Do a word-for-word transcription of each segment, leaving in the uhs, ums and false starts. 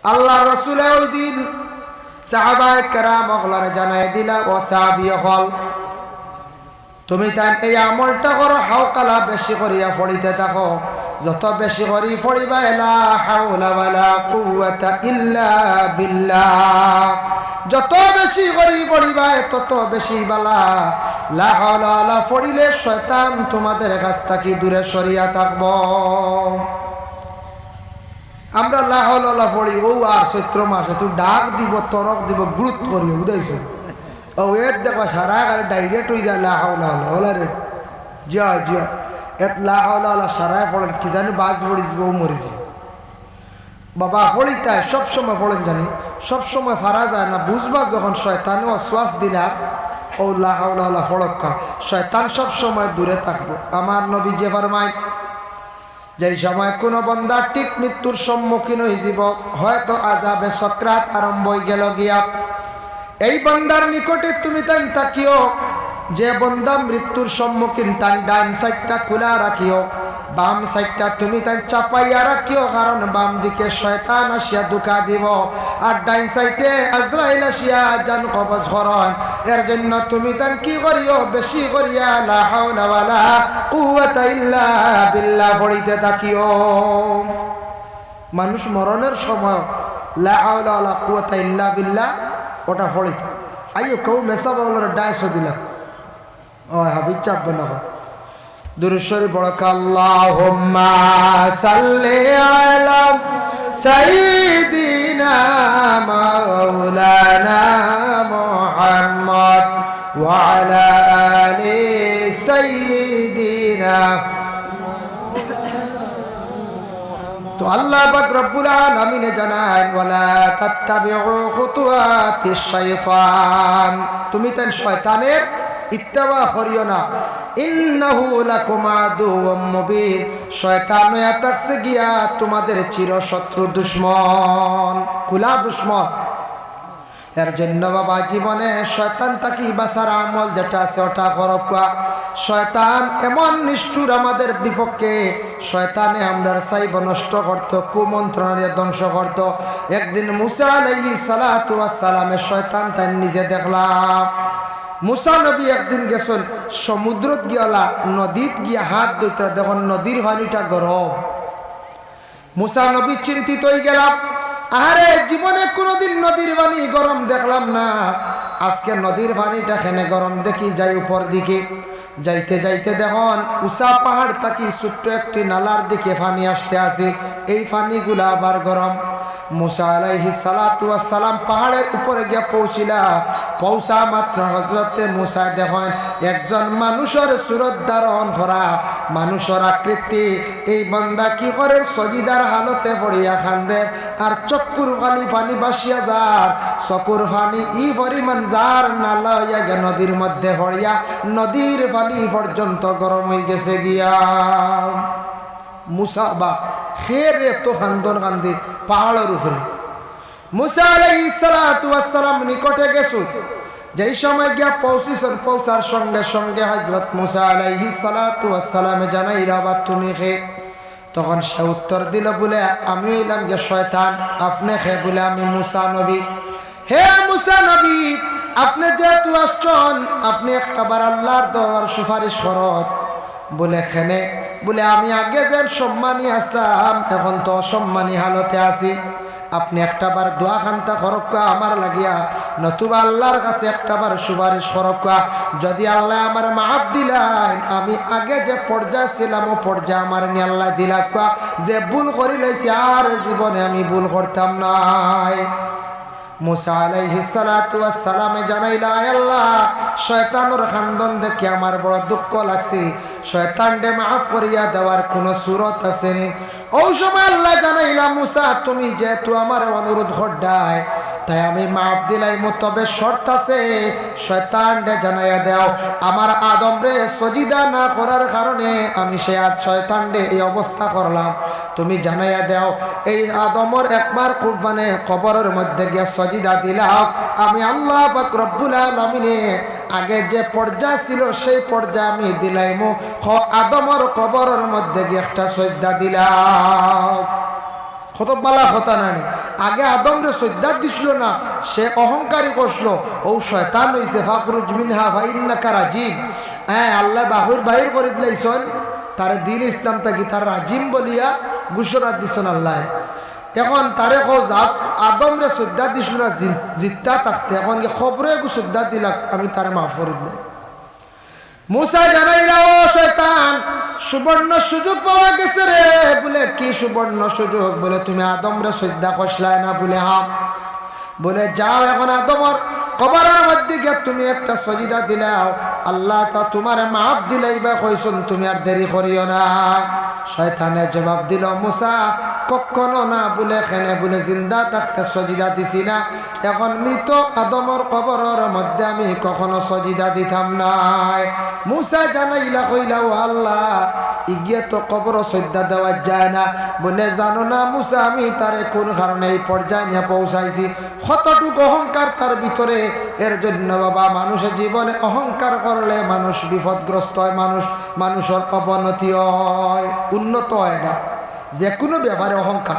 আল্লার রসুলে ওই দিন সাহাবায়ে কেরাম অকলরে জানাই দিলা, "ও সাহাবী অকল, তুমি তাইন এই আমলটা করো, হাওকালা বেশি করিয়া পড়িতে থাকো, যত বেশি করি পড়িবায় লা হাওলা ওয়ালা কুওয়াতা ইল্লা বিল্লাহ, যত বেশি করি পড়িবায় তত বেশি বালা। লা হাওলা ওয়ালা পড়িলে শয়তান তোমাদের কাছ থাকি দূরে সরিয়া থাকবো।" আমরা লা হাওলা ওয়ালা পড়ি, ও আর চৈত্র মাসে তো ডাক দিব, তরক দিব, গুরুত করি, বুঝাইছো? ও এর দেখবা সারা গাড়ি direct হয়ে যায় লা হাওলা ওয়ালা, ওলা রে। জিয়া, জিয়া। এত লা হাওলা ওয়ালা সারায় পড়েন, কি জানি বাজ পড়ি যাব, ও মরি যাব। বাবা, পড়িতায় সব সময় পড়েন জানি, সব সময় পারা যায় না, বুঝবা যখন শয়তানে ওয়াসওয়াস দিলার, ও লা হাওলা ওয়ালা পড়ক্কা, শয়তান সব সময় দূরে থাকবো। আমার নবীজি ফরমায়, যেই সময় কোনো বন্দা ঠিক মৃত্যুর সম্মুখীন হয়ে যাব, হয়তো আজাবে সকরাত আরম্ভ হয়ে গেল গিয়া, এই বন্দার নিকটে তুমি তাইন থাকিও, যে বন্দা মৃত্যুর সম্মুখীন, তান ডাইন সাইডটা খোলা রাখিও, বাম সাইডটা তুমি তাইন চাপাইয়া রাখিও, কারণ বাম দিকে শয়তান আসিয়া ধোঁকা দিব, আর ডাইন সাইডে আজরাইল আসিয়া জান কবজ করইন। এর জন্য তুমি তাইন কি করিও, বেশি করিয়া লা হাওলা ওয়ালা কুওয়াতা ইল্লা বিল্লাহ পড়িতে থাকিও। মানুষ মরণের সময় লা হাওলা ওয়ালা কুওয়াতা ইল্লা বিল্লাহ ওটা পড়িতে। আইও, কেউ মেসাব ওগুলোর ডাইসও দিলাম। ও হাফিজ চাপবে না। দুরূদ শরীফ পড়ো, আল্লাহুম্মা সাল্লি আলা সাইয়্যিদিনা মাওলানা মুহাম্মদ ওয়া আলা আলি সাইয়্যিদিনা। তো আল্লাহ পাক রব্বুল আলামিনে জানাইন, "ওয়ালা তাত্তাবিউ খুতুওয়াতিশ শাইতান।" তুমি তাইন শয়তানের ইত্তেবা করিও না। "ইন্নাহু লাকুম আদুউম মুবিন।" শয়তান হইয়া থাকছে গিয়া তোমাদের চিরশত্রু দুশমন, খোলা দুশমন। এর জন্য বাবা, জীবনে শয়তান থাকি বাঁচার আমল যেটা আছে, ওটা করউক্কা। শয়তান এমন নিষ্ঠুর আমাদের বিপক্ষে, শয়তানে আমরার চাইব নষ্ট করতো, কুমন্ত্রণা দিয়া ধ্বংস করতো। একদিন মুসা আলাইহিস সালাতু ওয়াস সালামে শয়তান তাইন নিজে দেখলা। মুসা নবী একদিন গেছইন সমুদ্রত গিয়ালা, নদীত গিয়া হাত ধুইতরা, দেখইন নদীর পানিটা গরম। মুসা নবী চিন্তিত হয়ে গেলা, "আরে, জীবনে কোনোদিন নদীর পানি গরম দেখলাম না, আজকে নদীর পানিটা কেনে গরম দেখি, যাই উপর দিকে।" যাইতে যাইতে দেখইন উচা পাহাড় থাকি ছোট্ট একটি নালার দিকে পানি আসতে আছে, এই পানিগুলা আবার গরম। মুসা আলাইহিস সালাতু ওয়াস সালাম পাহাড়ের উপরে গিয়া পৌঁছিলা। পৌঁছা মাত্র হজরতে মুসা দেখইন একজন মানুষর সুরত ধারণ করা, মানুষর আকৃতি। এই বান্দা কি করের? সজিদার হালতে পড়িয়া কান্দের, আর চক্ষুর পানি পানি ভাসিয়া যার, চকুর পানি ই পরিমাণ যার, নালা হইয়া গিয়া নদীর মধ্যে পড়িয়া নদীর পানি পর্যন্ত গরম হয়ে গেছে গিয়া। মুসা বা খের এত কান্দন কান্দি পাহাড়র উপরে। মুসা আলাইহিস সালাতু ওয়াস সালাম নিকটে গেছইন। যেই সময় গিয়া পৌঁছিছইন, পৌঁছার সঙ্গে সঙ্গে হযরত মুসা আলাইহিস সালাতু ওয়াস সালামে জানাইলা, "বা তুমি কে?" তখন সে উত্তর দিল বলে, "আমি হইলাম গিয়া শয়তান।" "আপনে কে?" বলে, "আমি মুসা নবী।" "হে মুসা নবী, আপনে যেহেতু আসছইন, আপনে একটাবার আল্লাহর দরবার সুপারিশ করইন।" বলে, "কেনে?" বলে, "আমি আগে যেন সম্মানী আসলাম, এখন তো অসম্মানী হালতে আছি। আপনে একটাবার দোয়া খান্তা করউক্কা আমার লাগিয়া, নতুবা আল্লাহর কাছে একটাবার সুপারিশ করউক্কা। যদি আল্লায় আমারে মাফ দিলাইন, আমি আগে যে পর্যায়ে ছিলাম, ও পর্যায়ে আমারে নি আল্লায় দিলাউক্কা। যে ভুল করিলাইছি, আর জীবনে আমি ভুল করতাম নায়।" মুসা আলাইহিস সালাতু ওয়াস সালামে জানাইলা, "আয় আল্লাহ, শয়তানর কান্দন দেখি আমার বড় দুঃখ লাগছে, শয়তানরে মাফ করিয়া দেওয়ার কোনো সুরত আছে নি?" অউ সময় আল্লায় জানাইলা, "মুসা, তুমি যেহেতু আমারে অনুরোধ কররায়, তাই আমি মাফ দিলাইমু, তবে শর্ত আছে, শয়তানরে জানাইয়া দেও, আমার আদমরে সজিদা না করার কারণে আমি সে আজ শয়তানরে এই অবস্থা করলাম।" তুমি জানাইয়া দেও, এই আদমর একবার খুব মানে কবরর মধ্যে গিয়া সজিদা দিলাও, আমি আল্লাহ পাক রব্বুল আলামিনে আগে যে পর্যায় ছিল সেই পর্যায় আমি দিলাইমু। খ-, আদমর কবরর মধ্যে গিয়া একটা সজদা দিলাও। কত বালা কথা না নি? আগে আদমরে সইজদা দিছিল না, সে অহংকারী করছিল, অউ শয়তান অইছে, "ফাখরুজ মিনহা ফাইন্নাকা রাজিম।" হ্যাঁ, আল্লায় বাহির, বাহির করি দিলাইছইন, তারে দ্বীন ইসলাম থাকি তার রাজিম বলিয়া ঘোষণা দিছইন আল্লায়। এখন তারে কও, যাও, আদমরে সইজদা দিছিল না জিন-, জিন্দা থাকতে, এখন কি কবরে গু সইজদা দিলাক, আমি তারে মাফ করি দিলাই। মুসা জানাইলা, "ও শয়তান, সুবর্ণ সুযোগ পাওয়া গেছে রে।" বলে, "কি সুবর্ণ সুযোগ?" বলে, "তুমি আদমরে সইজদা করছলায় না?" বলে, "হ্যাঁ।" বলে, "যাও, এখন আদমর কবরর মধ্যে গিয়া তুমি একটা সজিদা দিলাও, আল্লায় তা তুমারে মাফ দিলাইবা কইছইন, তুমি আর দেরি করিও না।" শয়তানে জবাব দিল, "মুসা, কখনো না।" বলে, "কেনে?" বলে, "জিন্দা থাকতে সজিদা দিছি না, এখন মৃত আদমর কবরর মধ্যে আমি কখনো সজিদা দিতাম নায়।" মুসা জানাইলা কইলা, "ও আল্লাহ, ইগিয়ে তো কবরো সইজদা দেওয়া যায় না।" বলে, "জানো না মুসা, আমি তারে কোন কারণে এই পর্যায়ে নিয়া পৌঁছাইছি, কতটুক অহংকার তার ভিতরে। এর জন্য বাবা, মানুষে জীবনে অহংকার করলে মানুষ বিপদগ্রস্ত হয়, মানুষ, মানুষর অবনতি হয়, উন্নত হয় না, যে কোনো ব্যাপারে অহংকার।"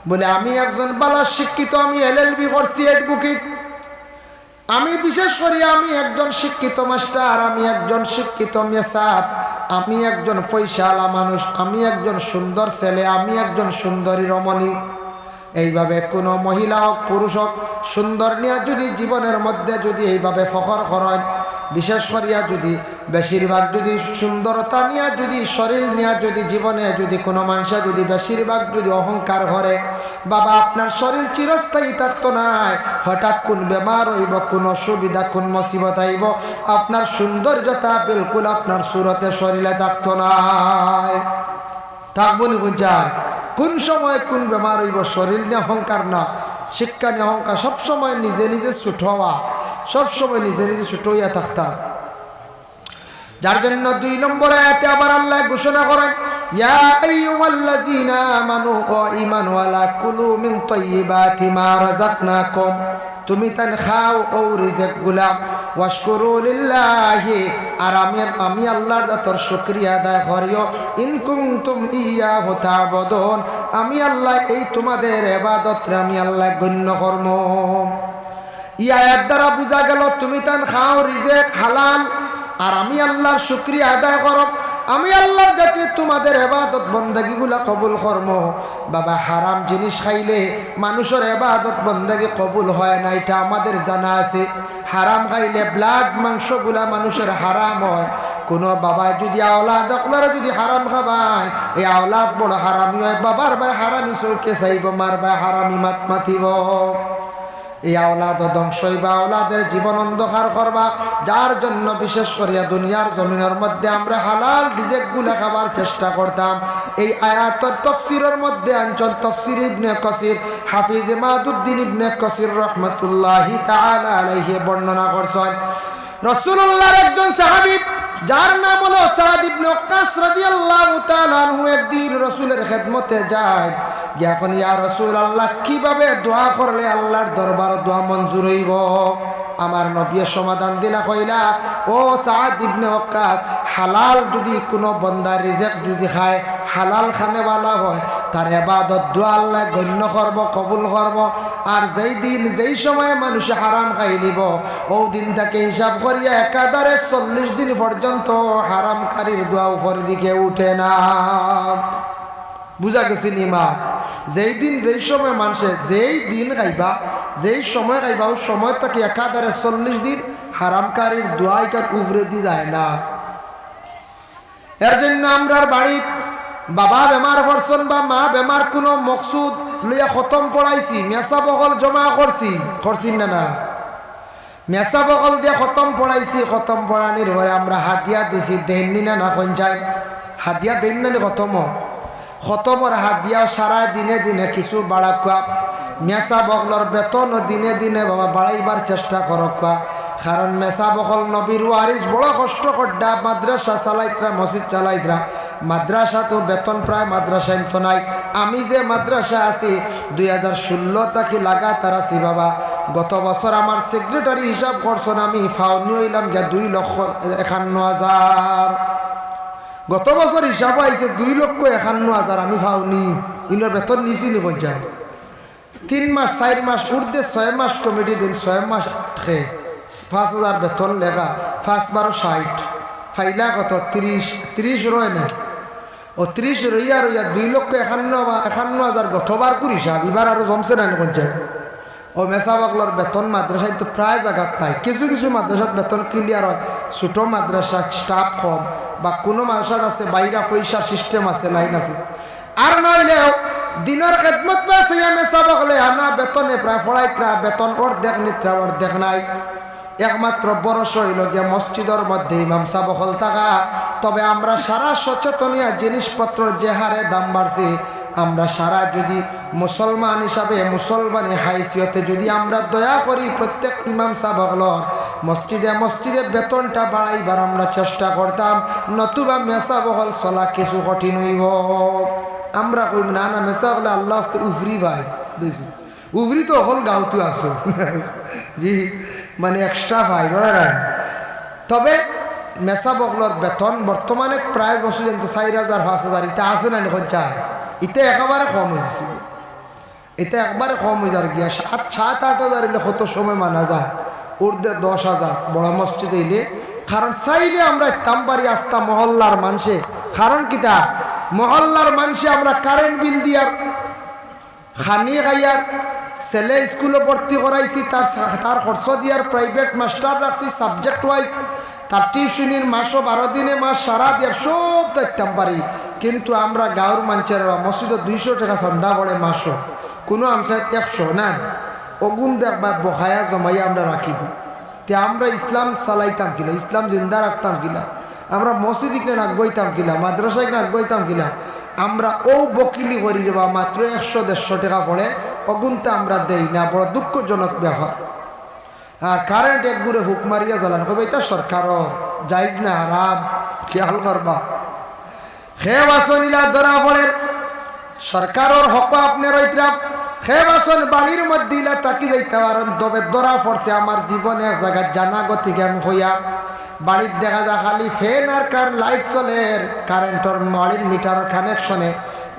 বলে, "আমি একজন বালা শিক্ষিত, আমি এলএলবি করছি, অ্যাডভোকেট, আমি বিশেষ করি আমি একজন শিক্ষিত মাস্টার, আমি একজন শিক্ষিত মেসাব, আমি একজন পয়সাআলা মানুষ, আমি একজন সুন্দর ছেলে, আমি একজন সুন্দরী রমণী।" এইভাবে কোনো মহিলা হোক, পুরুষ হোক, সুন্দর নিয়া যদি জীবনের মধ্যে যদি এইভাবে ফখর করেন, বিশেষ করিয়া যদি বেশিরভাগ যদি সুন্দরতা নিয়া যদি শরীর নিয়া যদি জীবনে যদি কোনো মানুষে যদি বেশিরভাগ যদি অহংকার করে, বাবা, আপনার শরীর চিরস্থায়ী থাকতো নায়। হঠাৎ কোন বেমার অইবো, কোন অসুবিধা, কোন মুসিবত আইবো, আপনার সৌন্দর্যতা বিলকুল আপনার সুরতে শরীরে থাকতো নায়। থাকবো নি কোন যায়? কোন সময় কোন বেমার অইবো? শরীর নিয়া অহংকার না, শিক্ষা নিয়া অহংকার, সব সময় নিজে নিজে ছোট হওয়া, সব সময় নিজে নিজে ছোট হইয়া থাকতাম। যার জন্য দুই নম্বর আয়াতে আবার আল্লায় ঘোষণা করেন, "ইয়া আইয়ুহাল্লাযীনা আমানু, ও ঈমানওয়ালা, কুলু মিন তাইয়্যিবাতি মা রাযাকনাকুম, তুমি তাইন খাও অউ রিজিকগুলা, ওয়াশকুরু লিল্লাহি, আর আমি, আমি আল্লাহর জাতর শুকরিয়া আদায় করিও, ইন কুনতুম ইয়াহু তা'বুদুন, আমি আল্লায় এই তোমাদের ইবাদতরে আমি আল্লায় গণ্য করমু।" ই আয়াত দ্বারা বুঝা গেল, তুমি তাইন খাও রিজিক হালাল, আর আমি আল্লাহর শুকরিয়া আদায় করো, আমি আল্লাহর জাতে তোমাদের ইবাদত বন্দেগিগুলা কবুল করমু। বাবা, হারাম জিনিস খাইলে মানুষর ইবাদত বন্দেগি কবুল হয় না, ইটা আমাদের জানা আছে। হারাম খাইলে blood মাংসগুলা মানুষর হারাম হয়। কোনো বাবায় যদি আওলাদ অকলরে যদি হারাম খাবায়, এই আওলাদ বড় হারামি হয়। বাবার বায় হারামি চউখে চাইবো, মার বায় হারামি মাত মাতিবো। এই আওলাদও ধ্বংস অইবা, আওলাদের জীবন অন্ধকার করবা। যার জন্য বিশেষ করিয়া দুনিয়ার জমিনর মধ্যে আমরা হালাল রিজিকগুলা খাবার চেষ্টা করতাম। এই আয়াতর তফসিরর মধ্যে আনছইন তফসির ইবনে কাসির, হাফিজ ইমাদুদ্দিন ইবনে কাসির রহমতুল্লাহি তাআলা আলাইহি বর্ণনা করছইন। রাসূলুল্লাহর একজন সাহাবী, যার নাম হলো সাদ ইবনে ওয়াক্কাস রাদিয়াল্লাহু তাআলা আনহু, একদিন রাসূলের খেদমতে যায়। গিয়া কইন, "ইয়া রাসূলুল্লাহ, কিভাবে দোয়া করলে আল্লাহর দরবার দোয়া মঞ্জুর অইবো?" আমার নবীয়ে সমাধান দিলা, কইলা, "ও সাদ ইবনে ওয়াক্কাস, হালাল যদি কোনো বন্দা রিজিক যদি খায়, হালাল খানেওয়ালা হয়, তার ইবাদত দোয়া আল্লায় গণ্য করবো, কবুল করবো। আর যেই দিন, যেই সময়ে মানুষে হারাম খাইলিবো, অউ দিন থাকি হিসাব করিয়া একাধারে চল্লিশ দিন পর্যন্ত হারামকারীর দোয়া উপর দিকে উঠে না।" বুঝা গেছে নি মা? যেই দিন, যেই সময় মানুষে, যেই দিন খাইবা, যেই সময় খাইবা, অউ সময় থাকি একাধারে চল্লিশ দিন হারামকারীর দোয়া ইকার উপরেদি যায় না। এর জন্য আমরার বাড়িত বাবা বেমার করছইন বা মা বেমার, কোনো মকসুদ লইয়া খতম পড়াইছি, মেসাব অকল জমা করছি, করছি না, না? মেসাব অকল দিয়া খতম পড়াইছি, খতম পড়ানির পরে আমরা হাদিয়া দিছি, দেইন নি না, না কইন চাই? হাদিয়া দেইন না নি খতমো? খতমর হাদিয়া সারা দিনে দিনে কিছু বাড়াউক্কা। মেসাব অকলর বেতনও দিনে দিনে বাবা বাড়াইবার চেষ্টা করউক্কা। কারণ মেসাব অকল নবীর ওয়ারিস, বড় কষ্ট কররা, মাদ্রাসা চালাইতরা, মসজিদ চালাইতরা, মাদ্রাসাত বেতন প্রায় মাদ্রাসাইন তো নাই। আমি যে মাদ্রাসা আছি, দুই হাজার ষোলো থাকি লাগাতার আছি বাবা। গত বছর আমার সেক্রেটারি হিসাব করছইন, আমি পাওনি অইলাম গিয়া দুই লক্ষ একান্ন হাজার। গত বছর হিসাবো আইছে দুই লক্ষ একান্ন হাজার আমি পাওনি। ইনর বেতন নিছি নি কইন চাই? তিন মাস, চাইর মাস, ঊর্ধ্বে ছয় মাস কমিটি দিন, ছয় মাস আটকে, পাঁচ হাজার বেতন লেখা, পাঁচ বারো ষাইট, পাইলা কত? ত্রিশ, ত্রিশ রয় না? ও ত্রিশ রইয়া রইয়া দুই লক্ষ একান্ন বা একান্ন হাজার গতবার করি হিসাব, ইবার আরো জমছে না নি কইন চাই? ও মেসাব অকলর বেতন মাদ্রাসাত তো প্রায় জাগাত নাই, কিছু কিছু মাদ্রাসাত বেতন clear অয়, ছোট মাদ্রাসা, staff কম, বা কুনু মাদ্রাসাত আছে বাইরা পয়সার system আছে, লাইন আছে। আর নাইলেও দিনর খেদমত পাইছে ইয়া মেসাব অকলে, আনা বেতনে প্রায় পড়াইতরা, বেতন অর্ধেক নিতরা, অর্ধেক নাই। একমাত্র ভরসা অইলো গিয়া মসজিদর মধ্যে ইমাম সাব অকল থাকা। তবে আমরা সারা সচেতনিয়া জিনিসপত্রর যে হারে দাম বাড়ছে, আমরা সারা যদি মুসলমান হিসাবে, মুসলমানি হাইসিয়তে যদি আমরা দয়া করি প্রত্যেক ইমাম সাব অকলর, মসজিদে মসজিদে বেতনটা বাড়াইবার আমরা চেষ্টা করতাম, নতুবা মেসাব অকল চলা কিছু কঠিন অইবো। আমরা কইমু, "না, না, মেসাব অকলে আল্লাহ আস্তে উফরি ভাই।" বুঝছো? উফরি তো অকল গাউতু আছো। জি, মানে extra ভাই, বুঝলা না? তবে মেসাব অকলর বেতন বর্তমানে প্রায় বছর যেন তো চাইর হাজার, পাঁচ হাজার, ইতা আছে না নি কইন চাই? ইতা একেবারে কম অইগেছে। ইতা একবারে কম অইযার গিয়া, সাত, সাত, আট হাজার অইলে কত সময় মানা যায়, ঊর্ধ্বে দশ হাজার, বড় মসজিদ অইলে। কারণ চাইলে আমরা ইতাম পারি আস্তা মহল্লার মানষে, কারণ কিতা, মহল্লার মানষে আমরা current bill দিয়ার, খানি খাইয়ার, ছেলে স্কুলো ভর্তি করাইছি, তার সা-, তার খরচ দিয়ার, private মাস্টার রাখছি, subject wise, তার টিউশনির মাসো বারো দিনে মাস সারা দিয়ার সব দেখতাম পারি। কিন্তু আমরা গাঁওর মানষের বা মসজিদো দুইশো টেকা চান্দা পড়ে মাসো, কুনু আমসাইত একশো না, অগুন দেখবা বকায়া জমাইয়া আমরা রাখি দি। তে আমরা ইসলাম চালাইতাম কিলা, ইসলাম জিন্দা রাখতাম কিলা, আমরা মসজিদ ইকনে আগুয়াইতাম কিলা, মাদ্রাসা ইকনে আগুয়াইতাম কিলা? আমরা অউ বকিলি করি রে বা, মাত্র একশো দেড়শো টেকা পড়ে, অগুনতা আমরা দেই না, বড় দুঃখজনক ব্যাপার। আর current একগুরে ফুক মারিয়া জ্বালান, কইবা, "ইতা সরকারর, জায়েজ না হারাম?" খেয়াল করবা। হে বাসন ইলা ধরা পড়ের, সরকারর হক আপনে রইতরা। হে বাসন বাড়ির মধ্যে ইলা থাকি যাইতা পারইন, তবে ধরা পড়ছে আমার জীবনে এক জাগাত জানা গতিকে আমি কইয়ার। বাড়িত দেখা যায় খালি fan আর কার light চলের, current-র বাড়ির meter-র connection-এ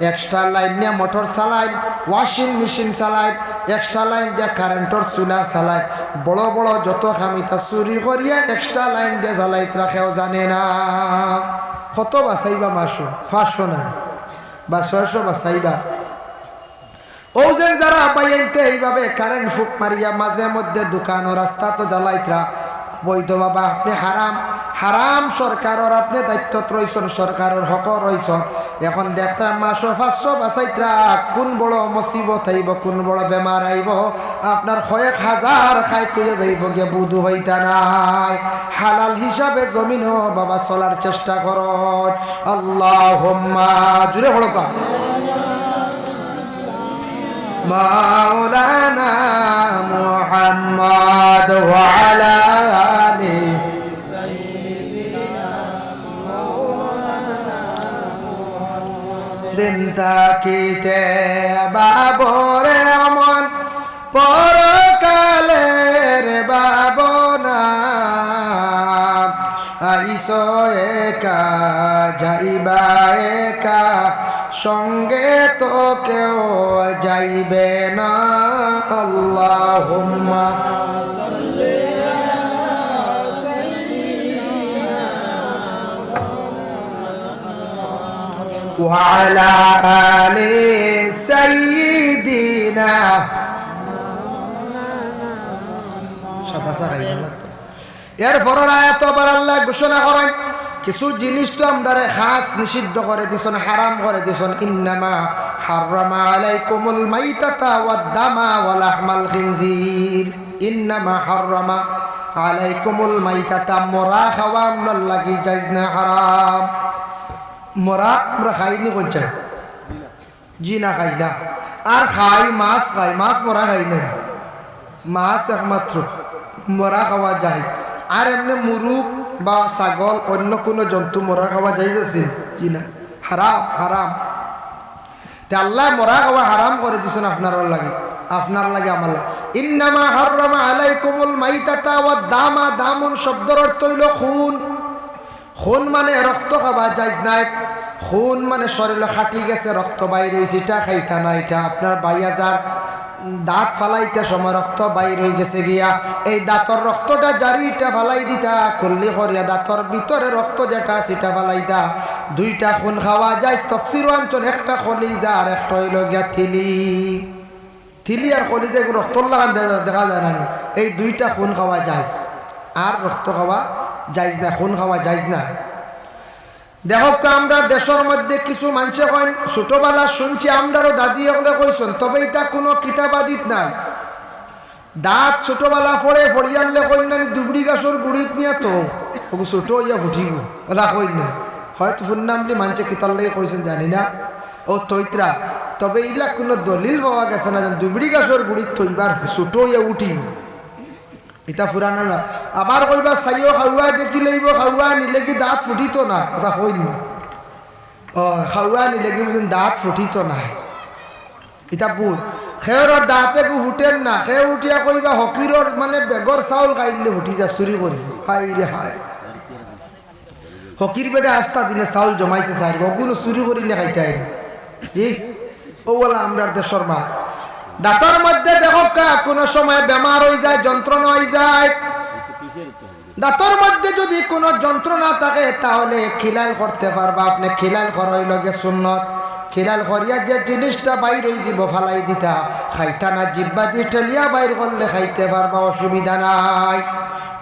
extra line নিয়া মোটর চালাইন, washing machine চালাইন, extra line দিয়া current-র চুলা চালাইন, বড় বড় যত কামিতা চুরি করিয়া extra line দিয়া জ্বালাইতরা কেউ জানে না। কত বাচাইবা মাসো? পাঁচশো না বা ছয়শো বাচাইবা। অউ যেন যারা বাইয়াইন্তে এইভাবে current ফুক মারিয়া মাঝে মধ্যে দোকানো রাস্তাত জ্বালাইতরা, অবৈধ বাবা, আপনে হারাম, হারাম সরকারর, আপনে দায়িত্বত রইছন, সরকারর হকো রইছন। এখন দেখতরা মাসো পাঁচশো বাচাইতরা, কুন বড় মুসিবত আইবো, কুন বড় বেমার আইবো, আপনার কয়েক হাজার খাইত অইয়া যাইবো গিয়া বুধু অইতা নায়। হালাল হিসাবে জমিনো বাবা চলার চেষ্টা করইন। আল্লাহুম্মা, জুরে পড়ো কা। مولانا محمد وعلى آله। দিন থাকিতে বাবরে মন পরকালের ভাবনা। আইছো একা, যাইবা একা, সঙ্গে তো কেউ যাইবে না। আল্লাহুম্মা ওয়া আলা আলি সাইয়্যিদিনা। সাদা চা খাইবা লাগতো। এরপরর আয়াতো আবার আল্লায় ঘোষণা করইন, কিছু জিনিস তো আমরারে খাস নিষিদ্ধ করি দিছইন, হারাম করি দিছইন। إنما حرم عليكم الميتة والدم ولحم الخنزير। إنما حرم عليكم الميتة, মরা খাওয়া আমরার লাগি জায়েজ না, হারাম। মরা আমরা খাইনি কইন চাই? জি না, খাই না। আর খাই, মাছ খাই, মাছ মরা খাই না। মাছ একমাত্র মরা খাওয়া জায়েজ। আর এমনে মুরুগ বা ছাগল, অন্য কুনু জন্তু মরা খাওয়া জায়েজ আছে? জি না, হারাম, হারাম। তে আল্লায় মরা খাওয়া হারাম করি দিছইন আপনারার লাগি, আপনার লাগি, আমার লাগি। إنما حرم عليكم الميتة والدم, দামুন শব্দর অর্থ অইলো খুন। খুন মানে রক্ত খাওয়া জায়েজ নাই। খুন মানে শরীরো কাটি গেছে, রক্ত বাইর অইছে, ইটা খাইতা না। ইটা আপনার বাইয়া যার দাঁত ফালাইতে সময় রক্ত বাইর অই গেছে গিয়া, এই দাঁতর রক্তটা জারি, ইটা ফালাই দিতা, কুল্লি করিয়া দাঁতর ভিতরে রক্ত যেটা আছে ইটা ফালাইতা। দুইটা খুন খাওয়া জায়েজ, তফসিরো আনছইন, একটা কলিজা আর একটা অইলো গিয়া থিলি। থিলি আর কলিজা এগু রক্তর লাখান দে-, দেখা যায় না নি? এই দুইটা খুন খাওয়া জায়েজ, আর রক্ত খাওয়া জায়েজ না, খুন খাওয়া জায়েজ না। দেখউক্কা, আমরার দেশর মধ্যে কিছু মানষে কইন, ছোটবেলা শুনছি, আমরারও দাদি অকলে কইছইন, তবে ইটা কুনু কিতাবাদিত নাই। দাঁত ছোটবেলা পড়ে, পড়িয়ারলে কইন না নি, দুবড়ি গাছর গুড়িত নিয়া থও, ওগু ছোট অইয়া ফুটিবো, অলা কইন না নি? হয়তো হুনলাম বুলি মানষে কিতার লাগি কইছইন জানি না। ও থইত্রা, তবে ইলা কুনু দলিল পাওয়া গেছে না যেন দুবড়ি গাছর গুড়িত থইবার, ছোট অইয়া উঠিবো। ইটা পুরানা না। আবার কইবা, চাইও খাওয়া দেখি লইবো, খাওয়া নিলে কি দাঁত ফুটিতো না, কথা কইন না। ও, খাওয়া নিলে কি বুঝইন দাঁত ফুটিতো না। ইটা ভুল। খেউরর দাঁত এগু ফুটের না, খেউ উঠিয়া কইবা, হকিরর মানে বেগর চাউল খাইলে ফুটি যায় চুরি করি। হায় রে হায়। হকির বেটা আস্তা দিনে চাউল জমাইছে চাইর গু, অগুলো চুরি করি নে খাইতা আইরে। ই, ও অলা আমরার দেশর মাত। দাঁতর মধ্যে দেখউক্কা, কুনু সময় বেমার অই যায়, যন্ত্রণা অই যায়। দাঁতর মধ্যে যুদি কুনু যন্ত্রণা থাকে, তাহলে খিলাল করতে পারবা। আপনে খিলাল করা অইলো গিয়া সুন্নত। খিলাল করিয়া যে জিনিসটা বাইর অই যিবো, ফালাই দিতা, খাইতা না, জিব্বাদি ঠেলিয়া বাইর করলে খাইতে পারবা, অসুবিধা নাই।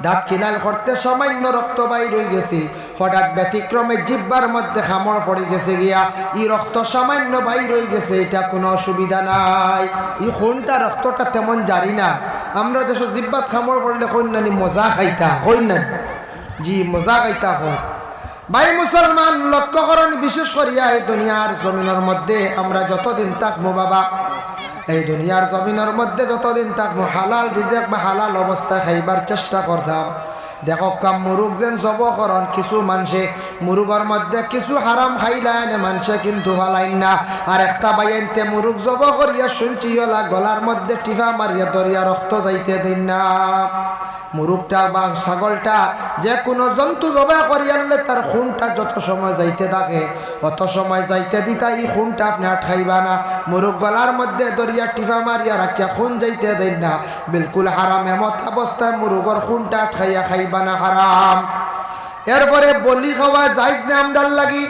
দাঁত খিলাল করতে সামান্য রক্ত বাইর অই গেছে, হঠাৎ ব্যতিক্রমে জিব্বার মধ্যে কামড় পড়ি গেছে গিয়া, ই রক্ত সামান্য বাইর অই গেছে, ইটা কুনু অসুবিধা নাই। ই খুনটা, রক্তটা তেমন জারি না। আমরার দেশো জিব্বাত কামড় পড়লে কইন না নি মজা খাইতা, কইন না নি? জি, মজা খাইতা কইন। ভাই মুসলমান, লক্ষ্য করইন, বিশেষ করিয়া এই দুনিয়ার জমিনর মধ্যে আমরা যতদিন থাকমু বাবা, এই দুনিয়ার জমিনর মধ্যে যতদিন থাকমু, হালাল রিজেক বা হালাল অবস্থায় খাইবার চেষ্টা করতাম। দেখউক্কা, মুরুগ যেন জবো করইন, কিছু মানষে মুরুগর মধ্যে কিছু হারাম খাইলাইন, মানষে কিন্তু ফালাইন না। আর একটা ভাইয়াইন্তে মুরুগ জবো করিয়া শুনছি, অলা গলার মধ্যে টিপা মারিয়া ধরিয়া রক্ত যাইতে দেইন না। মুরুগটা বা ছাগলটা, যে কুনু জন্তু জবাই করিয়ারলে তার খুনটা যত সময় যাইতে থাকে, অত সময় যাইতে দিতা, ই খুনটা আপনে আটকাইবা না। মুরুগ গলার মধ্যে ধরিয়া টিপা মারিয়া রাখিয়া খুন যাইতে দেইন না, বিলকুল হারাম। এমত অবস্থায় মুরুগর খুনটা আটকাইয়া খাইবা না, হারাম। এরপরে বলি খাওয়া জায়েজ না আমরার লাগি।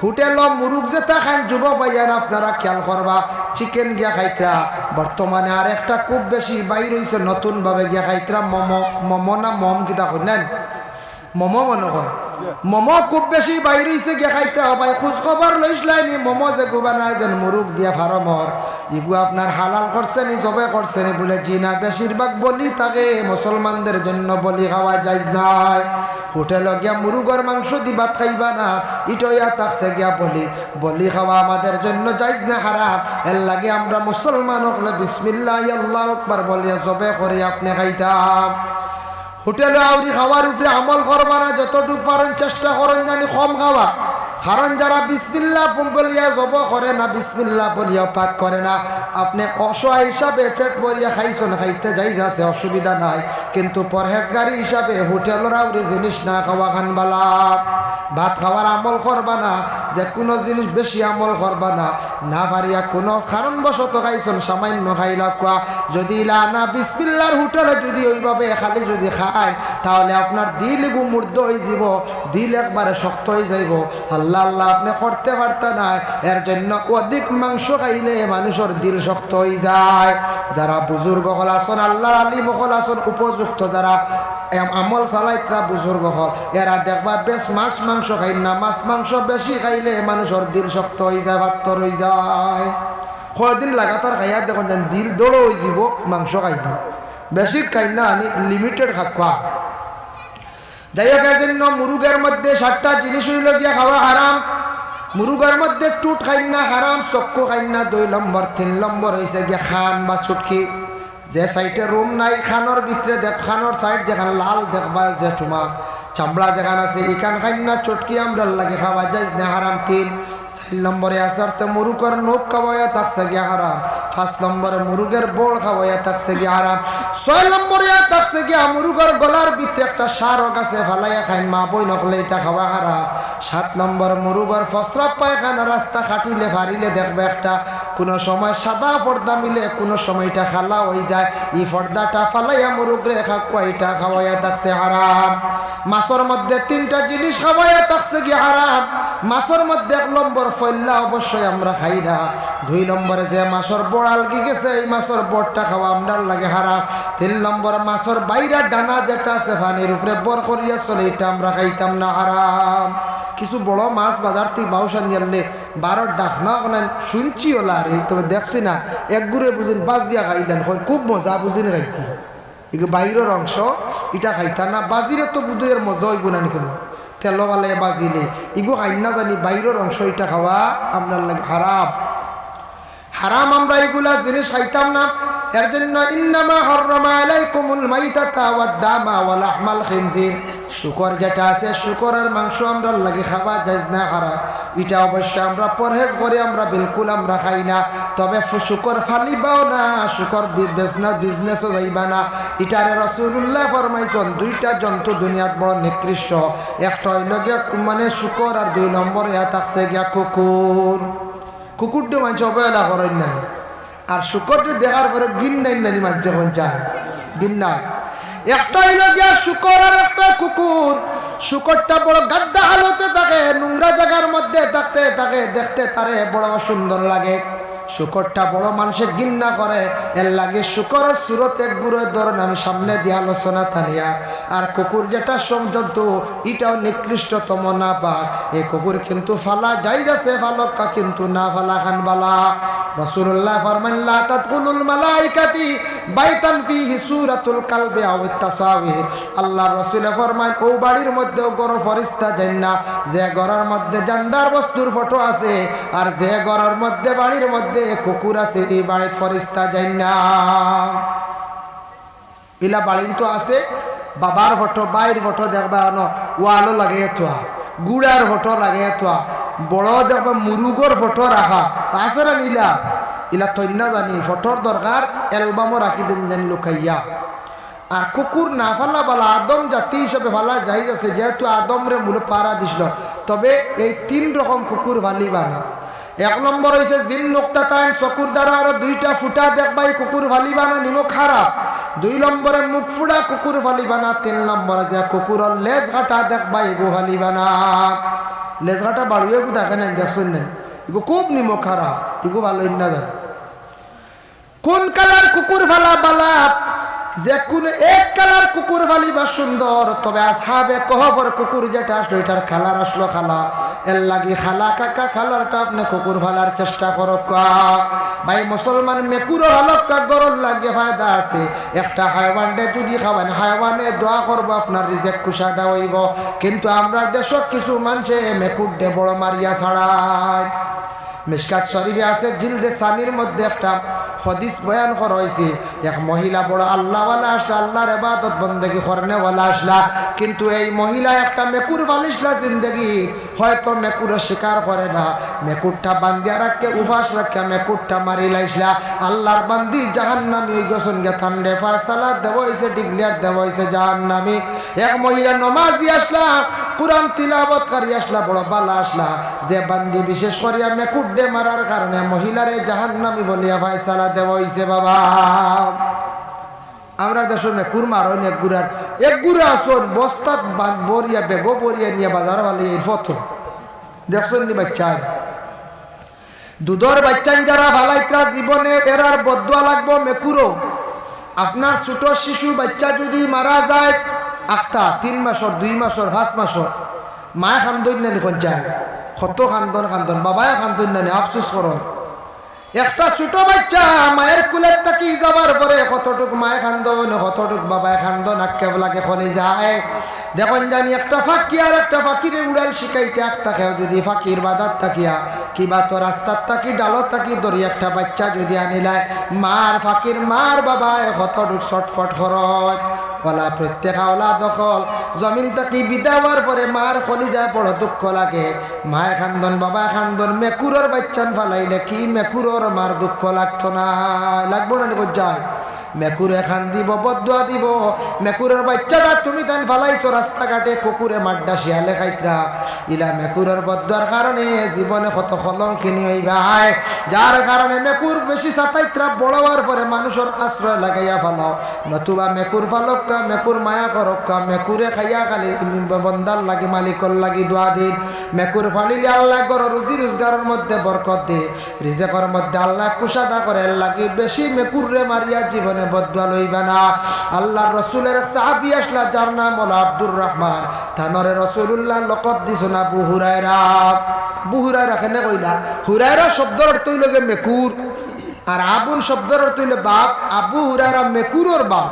হোটেলো মুরুগ যেটা খাইন, যুবক ভাইয়াইন, আপনারা খেয়াল করবা, চিকেন গিয়া খাইত্রা। বর্তমানে আর একটা খুব বেশি বাইর অইছে নতুন ভাবে গিয়া খাইত্রা, মোমো, মোমো না মম কিতা কইন না নি? মোমো মনো কয়। মোমো খুব বেশি বাইর অইছে গিয়া খাইত্রা। ও ভাই, খোঁজ খবর লইছলায় নি, মোমো যেগু বানায় যেন মুরুগ দিয়া ফার্মর, ইগু আপনার হালাল করছে নি, জবে করছে নি? বুলে, "জি না, বেশিরভাগ বলি থাকে, মুসলমানদের জন্য বলি খাওয়া জায়েজ নাই।" হোটেলো গিয়া মুরুগর মাংস দি ভাত খাইবা না, ইটা অইয়া থাকছে গিয়া বলি। বলি খাওয়া আমাদের জন্য জায়েজ না, হারাম। এর লাগি আমরা মুসলমান অকলে বিসমিল্লাহ, আল্লাহু আকবার বলিয়া জবে করি আপনে খাইতাম। হোটেলো আউরি খাওয়ার উপরে আমল করবা না, যতটুক পারইন চেষ্টা করইন জানি কম খাওয়া। কারণ যারা বিসমিল্লাহ বলিয়া জব করে না, বিসমিল্লাহ বলিয়া পাক করে না, আপনে অসহায় হিসাবে পেট ভরিয়া খাইছইন, খাইতে জায়েজ আছে, অসুবিধা নাই। কিন্তু পরহেজগারি হিসাবে হোটেলর আউরি জিনিস না খাওয়া খান বালা। ভাত খাওয়ার আমল করবা না, যে কুনু জিনিস বেশি আমল করবা না, না পারিয়া কুনু কারণবশত খাইছইন, সামান্য খাইলা কুয়া, যুদি ইলা না বিসমিল্লাহর হোটেলো যুদি ওইভাবে খালি যুদি খাইন, তাহলে আপনার দিল ইগু মুর্দা অইযিবো, দিল একবারে শক্ত অইযাইবো। আল্লাহ আল্লাহ আপনে করতে পারতা নায়। এর জন্য অধিক মাংস খাইলে মানুষর দিল শক্ত অইযায়। যারা বুজুর্গ অকল আছইন, আল্লাহর আলিম অকল আছইন, উপযুক্ত যারা এম-, আমল চালাইত্রা বুজুর্গ অকল, এরা দেখবা বেশ মাছ মাংস খাইন না, মাছ মাংস বেশি খাইলে মানুষর দিল শক্ত অইযায়, পাত্থর অইযায়। কয়দিন লাগাতার খাইয়া দেখইন যেন দিল দড়ো অইযিবো, মাংস খাইলে বেশি খাইন না, আনি limited খাউক্কা। যাই হোক, এর জন্য মুরুগর মধ্যে সাতটা জিনিস অইলো গিয়া খাওয়া হারাম। মুরুগর মধ্যে ঠুট খাইন না, হারাম, চক্ষু খাইন না, দুই নম্বর। তিন নম্বর অইছে গিয়া কান বা চুটকি, যে সাইডে রুম নাই, কানর ভিতরে দেখ, কানর সাইড যেখান লাল দেখবা, যে তুমা চামড়া যেখান আছে, ইখান খাইন না, চুটকি আমরার লাগি খাওয়া জায়েজ না, হারাম। তিন, চাইর তিন নম্বরে আছে, মুরুগর নখ খাওয়াইয়া থাকছে গিয়া হারাম। পাঁচ নম্বরে মুরুগর বড় খাওয়াইয়া থাকছে গিয়া হারাম। ছয় নম্বরে থাকছে গিয়া মুরুগর গলার ভিতরে একটা সারক আছে, ফালাইয়া খাইন মা বইন অকলে, ইটা খাওয়া হারাম। সাত নম্বর, মুরুগর প্রস্রাব পায়খানা রাস্তা কাটিলে ফারিলে দেখবা একটা, কুনু সময় সাদা পর্দা মিলে, কুনু সময় ইটা কালা অইযায়, ই পর্দাটা ফালাইয়া মুরুগরে খা-, কুয়াইটা খাওয়াইয়া থাকছে হারাম। মাছর মধ্যে তিনটা জিনিস খাওয়াইয়া থাকছে গিয়া হারাম। মাছর মধ্যে এক নম্বর ফইল্লা অবশ্যই আমরা খাই না। দুই নম্বরে যে মাছর বড় আলগি গেছে, ই মাছর বড়টা খাওয়া আমরার লাগি হারাম। তিন নম্বর, মাছর বাইরা ডানা যেটা আছে পানির উপরে ভর করিয়া চলে, ইটা আমরা খাইতাম না, হারাম। কিছু বড় মাছ বাজার থাকি বাউশ আনিয়ারলে বারো ডাকনা অকলান শুনছি অলা রে, তবে দেখছি না। একগুরে বুঝিন বাজিয়া খাইলান, কয় খুব মজা বুঝিন খাইতে। ইগু বাইরর অংশ, ইটা খাইতা না। বাজিরে তো বুঝি এর মজা অইবো না নি কুনু, তেলো ফালাইয়া বাজিলে। ইগু খাইন না জানি, বাইরর অংশ ইটা খাওয়া আমরার লাগি হারাম। হারাম, আমরা ইগুলা জিনিস খাইতাম না। এর জন্য, ইন্নামা হাররামা আলাইকুমুল মাইতাতা ওয়াদ দামা ওয়া লাহমাল খিনজির। শুকর যেটা আছে, শুকরর মাংস আমরার লাগি খাওয়া জায়েজ না, হারাম। ইটা অবশ্য আমরা পরহেজ করি, আমরা বিলকুল আমরা খাই না। তবে ফু-, শুকর ফালিবাও না, শুকর বি-, বেচনা, বিজনেসও যাইবা না। ইটারে রাসূলুল্লায় ফরমাইছইন, দুইটা জন্তু দুনিয়াত বড় নিকৃষ্ট, একটা অইলো গিয়া কু-, মানে শুকর, আর দুই নম্বরে থাকছে গিয়া কুকুর। কুকুররে মানষে অবহেলা করইন না নি? আর শুকররে দেখার পরে ঘিন্নাইন না নি মানষে, কইন চাইন? ঘিন্নাইন। একটা অইলো গিয়া শুকর আর একটা কুকুর। শুকরটা বড় গাদ্দা হালতে থাকে, নোংরা জাগার মধ্যে থাকতে থাকে, দেখতে তারে বড় সুন্দর লাগে। শুকরটা বড় মানষে ঘিন্না করে, এর লাগি শুকরর সুরত একগুরে ধরইন আমি সামনে দিয়া আলোচনা টানিয়া। আর কুকুর যেটা সম-, জন্তু, ইটাও নিকৃষ্টতম নাপাক। এই কুকুর কিন্তু ফালা জায়েজ আছে, ফালউক্কা, কিন্তু না ফালাখান বালা। রাসূলুল্লায় ফরমাইন, লা তাদখুলুল মালাইকাতি বাইতান ফিহি সূরাতুল কালবি আও তাসাবির। আল্লার রাসূলে ফরমাইন, অউ বাড়ির মধ্যে অউ ঘরো ফিরিস্তা যাইন না, যে ঘরর মধ্যে জানদার বস্তুর ফটো আছে, আর যে ঘরর মধ্যে, বাড়ির মধ্যে কুকুর আছে, ই বাড়িত ফিরিস্তা যাইন না। ইলা বাড়িন তো আছে, বাবার ফটো, ভাইর ফটো দেখবা অনো ওয়ালো লাগাইয়া থোয়া, ঘুড়ার ফটো লাগাইয়া থোয়া, বড় দেখবা মুরুগর ফটো রাখা, আছে না নি ইলা? ইলা থইন না জানি, ফটোর দরকার, অ্যালবামো রাখি দেইন জানি লুকাইয়া। আর কুকুর না ফালা বালা, আদম জাতি হিসাবে ফালা জায়েজ আছে, যেহেতু আদমরে মূলে পারা দিছিল। তবে এই তিন রকম কুকুর ফালিবা না। এক নম্বর অইছে জিন নুক্তাতাইন, চকুর দ্বারা আরো দুইটা ফুটা দেখবা, ই কুকুর ফালিবা না, নিমক হারাম। দুই নম্বরে মুখ ফুড়া কুকুর ফালিবা না। তিন নম্বরে যে কুকুরর লেজ কাটা দেখবা, ইগু ফালিবা না। লেজ কাটা বাড়ুয়ে গু দেখে নাই, দেখছইন না নি? ইগু খুব নিমক হারাম, ইগু ফালইন না জানি। কোন কালার কুকুর ফালা বালা? যে কোনো এক কালার কুকুর ফালিবা সুন্দর, তবে আসহাবে কহফর কুকুর যেটা আসলো, ইটার কালার আসলো কালা। এর লাগি কালা কাকা কালারটা আপনে কুকুর ফালার চেষ্টা করউক্কা। ভাই মুসলমান, মেকুরও ফালউক্কা, ঘরর লাগি ফায়দা আছে। একটা হায়ওয়ানরে যুদি খাওয়াইন, হায়ওয়ানে দোয়া করবো, আপনার রিজেক কুশাদা অইবো। কিন্তু আমরার দেশো কিছু মানষে মেকুররে বড় মারিয়া ছাড়াইন। মিশকাত শরীফে আছে, জিলদে সানির মধ্যে একটা হাদিস বয়ান করা অইছে। এক মহিলা বড় আল্লাহওয়ালা আসলা, আল্লাহর ইবাদত বন্দেগি করনেওয়ালা আসলা, কিন্তু এই মহিলা একটা মেকুর ফালিছলা জিন্দেগিত, হয়তো মেকুরে শিকার করে না, মেকুরটা বান্দিয়া রাখে, উপাস রাখিয়া মেকুরটা মারিলাইছলা। আল্লাহর বান্দি জাহান্নামী অইগেছইন গিয়া, তানরে ফয়সালা দেওয়া অইছে, declare দেওয়া অইছে জাহান্নামী। এক মহিলা নমাজি আসলা, কোরআন তিলাওয়াতকারী আসলা, বড় বালা আসলা, যে বান্দি বিশেষ করিয়া মেকুররে মারার কারণে মহিলারে জাহান্নামী বলিয়া ফয়সালা দেওয়া অইছে বাবা। আমরার দেশো মেকুর মারইন এক গুড়ার, এক গুড়া আছইন বস্তাত বান-, ভরিয়া, ব্যাগো ভরিয়া নিয়া বাজার ফালাইয়া এর ফথো। দেখছইন নি বাইচ্চাইন? দুধর বাইচ্চাইন যারা ফালাইতরা জীবনে এরার বদদোয়া লাগবো মেকুরও। আপনার ছোট শিশু বাইচ্চা যুদি মারা যায়, আখতা তিন মাসর, দুই মাসর, পাঁচ মাসর, মায়ে কান্দইন না নি কইন চাই? কত কান্দন কান্দন, বাবায় কান্দইন না নি, আফসোস করইন। একটা ছোট বাইচ্চা মায়ের কুলের থাকি যাবার পরে কতটুক মায়ে কান্দন, কতটুক বাবায় কান্দন, আক্ষেপ লাগে কলিজায়। দেখইন জানি একটা পাখি আর একটা পাখিরে উড়াল শিখাইতে আখতা কেউ যুদি পাখির বাদাত থাকিয়া কিবা তো রাস্তার থাকি ডালত থাকি ধরি একটা বাইচ্চা যুদি আনিলায়, মার পাখির মার বাবায় কতটুক ছটফট করইন। ফালা, প্রত্যেক আওলাদ অকল জমিন থাকি বিদায় অওয়ার পরে মার কলিজায় বড় দুঃখ লাগে। মায় কান্দন, বাবায় কান্দন, মেকুরর বাইচ্চান ফালাইলে কি মেকুরর মার দুঃখ লাগতো না? লাগবো না নি কইন চাইন? মেকুরে কান্দিবো, বদদোয়া দিবো, মেকুরর বাইচ্চাটা তুমি তাইন ফালাইছো রাস্তাঘাটে, কুকুরে মারডা, শিয়ালে খাইতরা, ইলা মেকুরর বদদোয়ার কারণে জীবনে কত কলঙ্কিনী অইবায়, যার কারণে মেকুর বেশি সাতাইতরা, বড় অওয়ার পরে মানুষর আশ্রয় লাগাইয়া ফালাও। নতুবা মেকুর ফালউক্কা, মেকুর মায়া করউক্কা, মেকুরে খাইয়া খালি বন্দার লাগি, মালিকর লাগি দোয়া দিন। মেকুর ফালিলে আল্লায় ঘরো রুজি রুজগারর মধ্যে বরকত দে, রিজেকর মধ্যে আল্লায় কুশাদা করে। এর লাগি বেশি মেকুররে মারিয়া জীবনে বদদোয়া লইবা না। আল্লার রসুলর এক সাহাবী আছলা, যার নাম অইলো আব্দুর রহমান। তানরে রসুলুল্লায় লকব দিছইন আবু হুরায়রা। আবু হুরায়রা কেনে কইলা? হুরায়রা শব্দর অর্থ অইলো গিয়া মেকুর, আর আবুন শব্দর অর্থ অইলো বাপ। আবু হুরায়রা মেকুরর বাপ।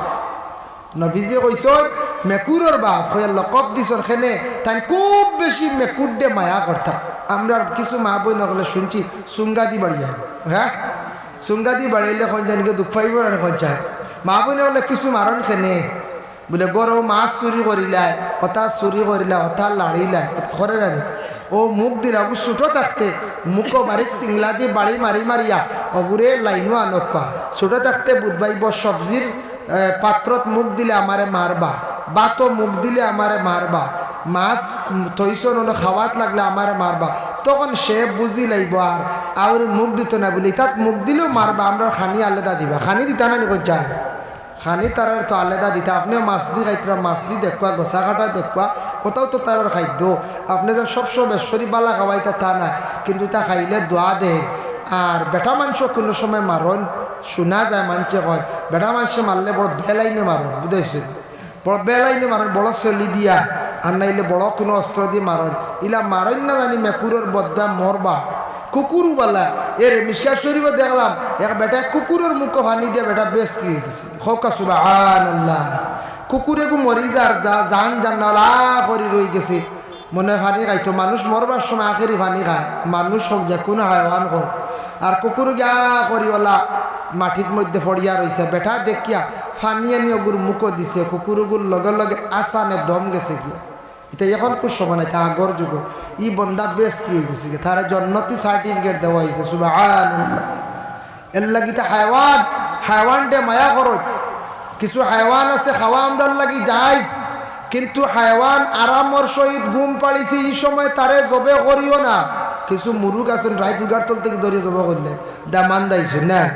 নবীজিয়ে কইছইন, মেকুরর বাপ কইয়া লকব দিছইন কেনে, তাইন খুব বেশি মেকুররে মায়া করতা। আমরার কিছু মা-বইন অকলে হুনছি, চুঙ্গা দি বাড়িয়া, হে, চুঙ্গা দি বাড়িলে কইন চাইন গি দুখ পাইবো না নি কইন চাইন। মা-বইন অকলে কিছু মারইন কেনে, বুলে, ঘরো মাছ চুরি করিলায়, অতা চুরি করিলায়, অতা লাড়িলায়, অতা করে না নি? অউ মুখ দিলা, অগু ছোট থাকতে মুখো বারিক চিংলা দি বাড়ি মারি মারিয়া অগুরে লাইনো আনউক্কা। ছোট থাকতে বুঝবাইবো, সবজির, এ, পাত্রত মুখ দিলে আমারে মারবা, ভাতো মুখ দিলে আমারে মারবা, মাছ থইছইন অনো খাওয়াত লাগলে আমারে মারবা। তখন সে বুঝিলাইবো আর আউরি মুখ দিতো না বুলে, ইতাত মুখ দিলেও মারবা, আমরার খানি আলাদা দিবা। খানি দিতা না নি কইন চাইন? খানি তারার তো আলাদা দিতা। আপনেও মাছ দি খাইতরা, মাছ দি দেখবা, গছা কাটা দেখবা, অতাও তো তারার খাদ্য। আপনে যেন সবসময় বেশ করি বালা খাওয়াইতা তা নায়, কিন্তু ইতা খাইলে দোয়া দেইন। আর বেটা মানষে কুনু সময় মারইন, হুনা যায় মানষে কইন, বেটা মানষে মারলে বড় বেআইনে মারইন, বুঝছইন? বড় বেআইনে মারইন, বড় ছুরি দিয়া, আর নাইলে বড় কুনু অস্ত্র দি মারইন। ইলা মারইন না জানি মেকুরর বদদোয়া মরবা। কুকুরও বালা, এরে মিশকাত শরিফো দেখলাম, এক বেটায় কুকুরর মুখো পানি দিয়া বেটা বেহেস্তি অইগেছে। কউক্কা সুবহানাল্লাহ। কুকুর এগু মরি যার, যা-, জান জান্নাত অলা করি রইগেছে। মনে পানি খাইতো, মানুষ মরবার সময় আখেরি পানি খায়, মানুষ হউক, যেকুনু হায়ওয়ান হউক। আর কুকুর গিয়া করি অলা মাটির মধ্যে পড়িয়া রইছে, বেটা দেখিয়া পানি আনি অগুর মুখো দিছে, কুকুর অগুর লগে লগে আসানে দম গেছে গিয়া। ইতা অখন কুন সময় নায়, ইতা আগর যুগো। ই বন্দা বেহেস্তি অইগেছে গি, তারে জন্নতি certificate দেওয়া অইছে। সুবহানাল্লাহ। এর লাগি তো হায়ওয়ান, হায়ওয়ানরে মায়া করো। কিছু হায়ওয়ান আছে খাওয়া আমরার লাগি জায়েজ, কিন্তু হায়ওয়ান আরামর সহিত ঘুম পাড়িছে, ই সময় তারে জবে করিও না। কিছু মুরুগ আছইন রাইত উগার তল থাকি ধরিয়া জবে করিলাইন, দামান দাইছইন না?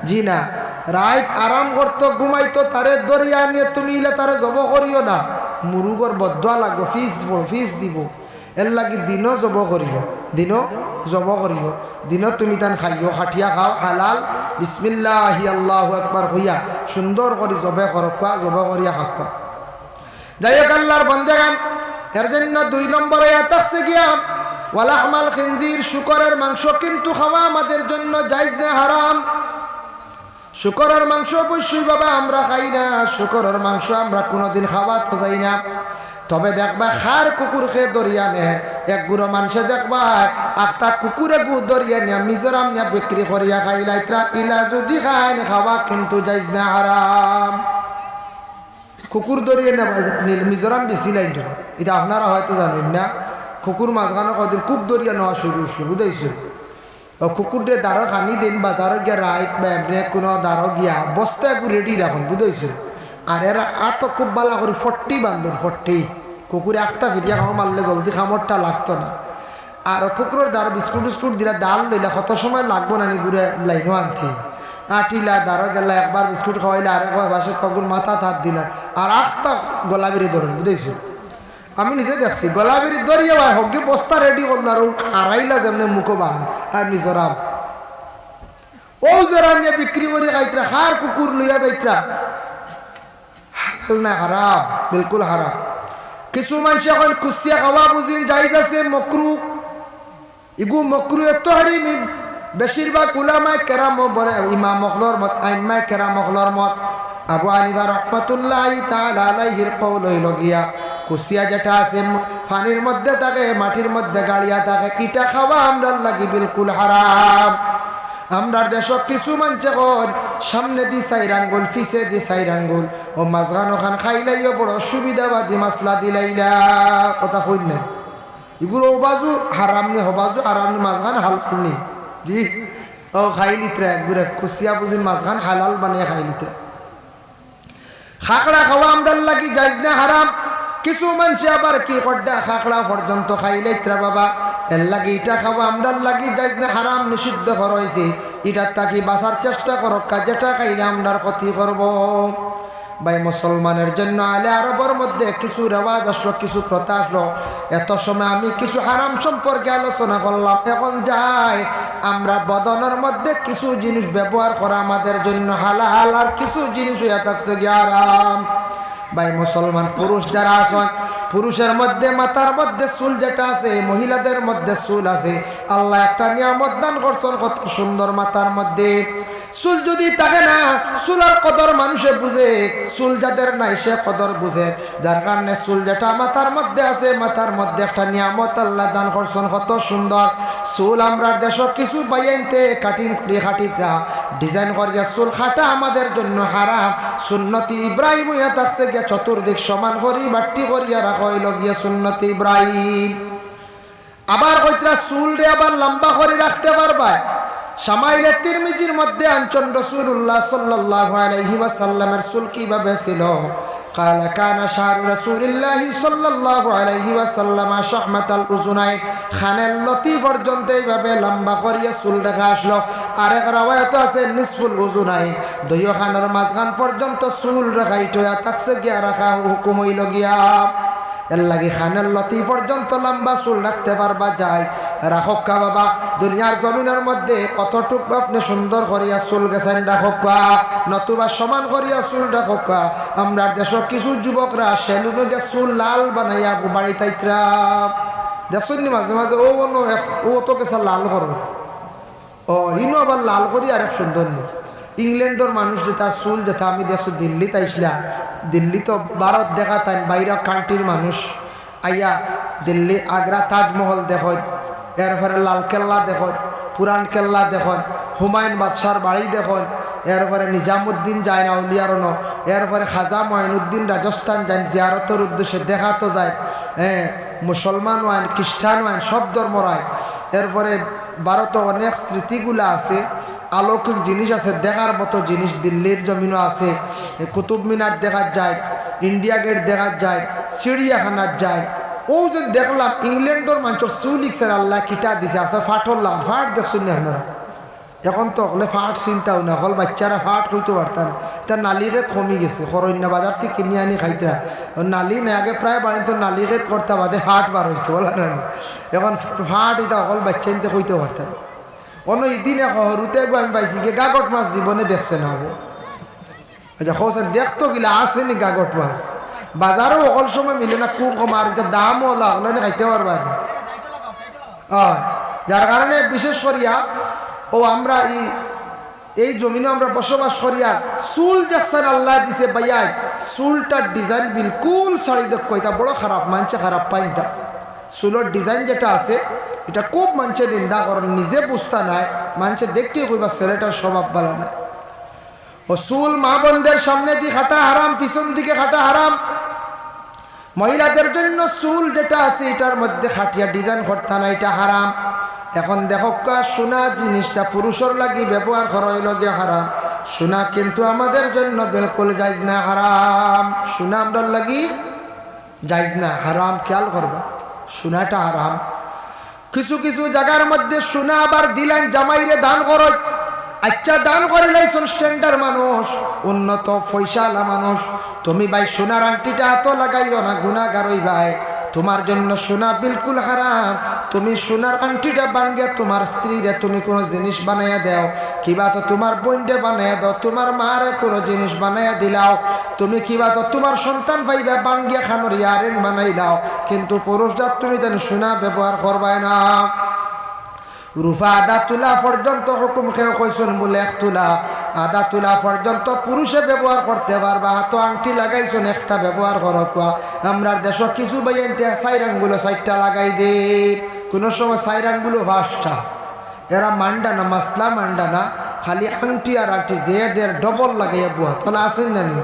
জি না। রাইত আরাম করতো, ঘুমাইতো, তারে ধরিয়া আনিয়া তুমি ইলা তারে জবে করিও না। মুরুগর বদদোয়া লাগবো, ফিস পড়ো, ফিস দিবো। এর লাগি দিনো জবে করিও, দিনো জবে করিও, দিনো তুমি তান খাইও, কাটিয়া খাও, হালাল, বিসমিল্লাহি আল্লাহু আকবার কইয়া সুন্দর করি জবে করউক্কা, জবে করিয়া খাউক্কা। যাই হউক আল্লার বন্দেগান, এর জন্য দুই নম্বরে ইয়া থাকছে গিয়া, ওয়ালাহমাল খিনজির, শুকরের মাংস কিন্তু খাওয়া আমাদের জন্য জায়েজ না হারাম। শুকরের মাংস অবশ্যই বাবা আমরা খাই না, শুকরের মাংস আমরা কুনুদিন খাওয়াত যাই না। তবে দেখবায়, কার কুকুর কে ধরিয়া নের, এক গুরু মানষে দেখবায়, আখতা কুকুর এগু ধরিয়া নিয়া মিজোরাম নিয়া বিক্রি করিয়া খাইলাইতরা, ইলা যুদি খাইন, খাওয়া কিন্তু জায়েজ না, হারাম। কুকুর ধরিয়া নিয়া বাজা-, নিল-, মিজোরাম বেচিলাইন তো। ইতা আপনারা হয়তো জানইন না, কুকুর মাঝখানো কয়দিন খুব ধরিয়া নেওয়া শুরু অইছিল, বুঝছইন? অউ কুকুররে দারো খানি দেইন, বাজারো গিয়া রাইত বা এমনে কুনু দারো গিয়া বস্তা এগু ready রাখইন, বুঝছইন? আর এরা আতো খুব বালা করি ফট্টি বান্ধইন, ফট্টি। কুকুরে আখতা ফিরিয়া কামড় মারলে জলদি কামড়টা লাগতো না। আর কুকুরর দারো বিস্কুট উস্কুট দিলা, দাল লইলা, কত সময় লাগবো না নি ঘুরে লাইনো আনতে। আটিলা, দারো গেলা, একবার বিস্কুট খাওয়াইলা, আরেকবার বাসে তগুর মাথাত আত দিলা, আর আখতা গলা বেরি ধরইন, বুঝছইন? আমি নিজে দেখছি, গলা বেরি ধরিয়া আর হগি বস্তা ready করলা, আর অউ হারাইলা যেমনে মুখো বান, আর মিজোরাম। অউ যারা নিয়া বিক্রি করি খাইতরা, কার কুকুর লইয়া যাইতরা, হালাল না হারাম? বিলকুল হারাম। কিছু মানষে কইন কুচিয়া খাওয়া বুঝিন জায়েজ আছে, মকরু। ইগু মকরুহে তহরিমি। বেশিরভাগ উলামায়ে কেরাম বলে, ইমাম অকলর মত, আইম্মায়ে কেরাম অকলর মত, আবু হানিফা রহমতুল্লাহি তাআলা আলাইহির কওল অইলো গিয়া, কুচিয়া যেটা আছে, ম-, পানির মধ্যে থাকে, মাটির মধ্যে গাড়িয়া থাকে, ইটা খাওয়া আমরার লাগি বিলকুল হারাম। আমরার দেশো কিছু মানষে কইন, সামনেদি চাইর আঙ্গুল, পিছেদি চাইর আঙ্গুল, অউ মাঝখান অখান খাইলাইও বড় সুবিধাবাদী মাসলা দিলাইলা। কথা কইন না? ইগুর অউ বাজু হারাম নি, হউ বাজু হারাম নি, মাঝখান হালাল নি? জি, অউ খাইলিতরা একগুরে কুচিয়া বুঝিন মাঝখান হালাল বানাইয়া খাইলিতরা। খাকড়া খাওয়া আমরার লাগি জায়েজ না হারাম? কিছু মানষে আবার কি কররা, খাকড়া পর্যন্ত খাইলাইতরা বাবা, এরলাগি ইটা খাওয়া আমরার লাগি জায়েজ না হারাম, নিষিদ্ধ করা অইছে। ইটার থাকি বাঁচার চেষ্টা করউক্কা, যেটা খাইলে আমরার ক্ষতি করবো। ভাই, মুসলমানের জন্য আলে আরবর মধ্যে কিছু রেওয়াজ আছলো, কিছু প্রথা আছলো। এত সময় আমি কিছু হারাম সম্পর্কে আলোচনা করলাম। এখন যাই, আমরা বদনর মধ্যে কিছু জিনিস ব্যবহার করা আমাদের জন্য হালাল, আর কিছু জিনিস অইয়া থাকছে গিয়া হারাম। ভাই, মুসলমান পুরুষ যারা আছইন, পুরুষের মধ্যে, মাথার মধ্যে চুল যেটা আছে, মহিলাদের মধ্যে চুল আছে। আল্লায় একটা নিয়ামত দান করছইন কত সুন্দর মাথার মধ্যে। চুল যুদি থাকে না, চুলর কদর মানষে বুঝে, চুল যাদের নাই সে কদর বুঝে। যার কারণে চুল যেটা মাথার মধ্যে আছে, মাথার মধ্যে একটা নিয়ামত আল্লায় দান করছইন কত সুন্দর। চুল আমরার দেশো কিছু ভাইয়াইন্তে cutting করি কাটিতরা, design করিয়া চুল কাটা আমাদের জন্য হারাম। সুন্নতি ইব্রাহিম অইয়া থাকছে গিয়া চতুর্দিক সমান করি বাট্টি করিয়া রাখা অইলো গিয়া সুন্নতি ইব্রাহিম। আবার কইতরা চুলরে আবার লম্বা করি রাখতে পারবায়। শামাইলে তিরমিজির মধ্যে আনছইন রাসূলুল্লাহ সাল্লাল্লাহু আলাইহি ওয়াসাল্লামের চুল কিভাবে ছিল। قال كان شعر رسول الله صلى الله عليه وسلم شحمة الأذنين। কানের লতি পর্যন্ত এইভাবে লম্বা করিয়া চুল রাখা আছলো। আরেক রেওয়ায়েতো আছে নিসফুল উযুনাইন, দুইও কানর মাঝখান পর্যন্ত চুল রাখা, ইটা অইয়া থাকছে গিয়া রাখা হুকুম অইলো গিয়া। এরলাগি কানের লতি পর্যন্ত লম্বা চুল রাখতে পারবা জায়েজ। রাখউক্কা বাবা, দুনিয়ার জমিনর মধ্যে কতটুক আপনে সুন্দর করিয়া চুল গেছাইন রাখউক্কা, নতুবা সমান করিয়া চুল রাখউক্কা। আমরার দেশো কিছু যুবকরা সেলুনো গিয়া চুল লাল বানাইয়া বাড়িত আইতরা। দেখছইন নি মাঝে মাঝে, অউ অনো এক, অউ অত গেছা লাল করো। ও, ইনো আবার লাল করি আরেক সুন্দর নি। ইংল্যান্ডর মানুষ যেতা চুল যেতা আমি দেখছি দিল্লিত আইছলা, দিল্লি তো ভারত দেখা তাইন, বাইরা countryর মানুষ আইয়া দিল্লি আগ্রা তাজমহল দেখইন, এরপরে লাল কেল্লা দেখইন, পুরান কেল্লা দেখইন, হুমায়ুন বাদশার বাড়ি দেখইন, এরপরে নিজামুদ্দিন যাইন আউলিয়ার অনো, এরপরে খাজা মঈনুদ্দিন রাজস্থান যাইন জিয়ারতর উদ্দেশ্যে, দেখা তো যাইন। হ্যাঁ, মুসলমান অইন, খ্রিস্টান অইন, সব ধর্মর অইন। এরপরে ভারতো অনেক স্মৃতিগুলা আছে, অলৌকিক জিনিস আছে, দেখার মতো জিনিস দিল্লির জমিনো আছে। এ, কুতুব মিনার দেখা যায়, ইন্ডিয়া গেট দেখা যায়, চিড়িয়াখানাত যায়। অউ যে দেখলাম ইংল্যান্ডর মানষর চুল ইকছের আল্লায় কিতা দিছে, আছে ফাটর লাল, ফাট দেখছইন নি আপনারা? এখন তো হকলে ফাট চিনতাউ না, হকল বাইচ্চারা ফাট কইতো পারতা না। ইতা নালিকেত কমি গেছে, করইন না বাজার থাকি কিনি আনি খাইতরা। অউ নালি নাই, আগে প্রায় বাড়িত তো নালিকেত করতা বাদে ফাট বার অইতো, বলা না নি? এখন ফাট ইতা হকল বাইচ্চাইন্তে কইতো পারতা না। অনো ইদিন এক হরুতে এগু আমি পাইছি গিয়া গাগট মাছ জীবনে দেখছে না অবো। আচ্ছা, কওছেন দেখতো কিলা আছে নি গাগট মাছ? বাজারো হকল সময় মিলে না, খুব কম, আর ইতা দামও লাগলে না খাইতে পারবা না। অয়, যার কারণে বিশেষ করিয়া অউ আমরা ই, এই জমিনো আমরা বসবাস করিয়ার চুল যেকছান আল্লায় দিছে ভাইয়াইন, চুলটার design বিলকুল ছাড়ি দেউক্কা, ইতা বড় খারাপ, মানষে খারাপ পাইন তা। চুলর design যেটা আছে, ইটা খুব মানষে নিন্দা করইন, নিজে বুঝতা নায়, মানষে দেখিয়া কইবা ছেলেটার স্বভাব ভালা নায়। অউ চুল মা বোনদের সামনেদি কাটা হারাম, পিছন দিকে কাটা হারাম। মহিলাদের জন্য চুল যেটা আছে, ইটার মধ্যে কাটিয়া design করতা না, ইটা হারাম। এখন দেখউক্কা, সোনা জিনিসটা পুরুষর লাগি ব্যবহার করা অইলো গিয়া হারাম। সোনা কিন্তু আমাদের জন্য বিলকুল জায়েজ না, হারাম। সোনা আমরার লাগি জায়েজ না, হারাম। খেয়াল করবা, সোনাটা হারাম। কিছু কিছু জাগার মধ্যে সোনা আবার দিলাইন জামাইরে দান করো। আচ্ছা, দান করিলাইছইন, standard মানুষ, উন্নত পয়সাআলা মানুষ, তুমি ভাই সোনার আংটিটা আতো লাগাইও না, গুনাগার অইবায়। তুমার জন্য সোনা বিলকুল হারাম। তুমি সোনার আংটিটা ভাঙ্গিয়া তুমার স্ত্রীরে তুমি কুনু জিনিস বানাইয়া দেও, কিবা তো তুমার বইনরে বানাইয়া দেও, তুমার মারে কুনু জিনিস বানাইয়া দিলাও, তুমি কিবা তো তুমার সন্তান পাইবা ভাঙ্গিয়া কানর earring বানাইলাও, কিন্তু পুরুষ জাত তুমি তান সোনা ব্যবহার করবায় না। রূপা আধা তুলা পর্যন্ত হুকুম কেউ কইছইন বুলে এক তুলা, আধা তুলা পর্যন্ত পুরুষে ব্যবহার করতে পারবা। আতো আংটি লাগাইছইন একটা ব্যবহার করউক্কা। আমরার দেশো কিছু ভাইয়াইন্তে চাইর আঙ্গুলো চাইরটা লাগাই দেইন, কুনু সময় চাইর আঙ্গুলো পাঁচটা। এরা মানডা না, মাসলা মানডা না, খালি আংটি আর আংটি যে দের ডবল লাগাইয়া বুয়া, তোলা আসইন না নি?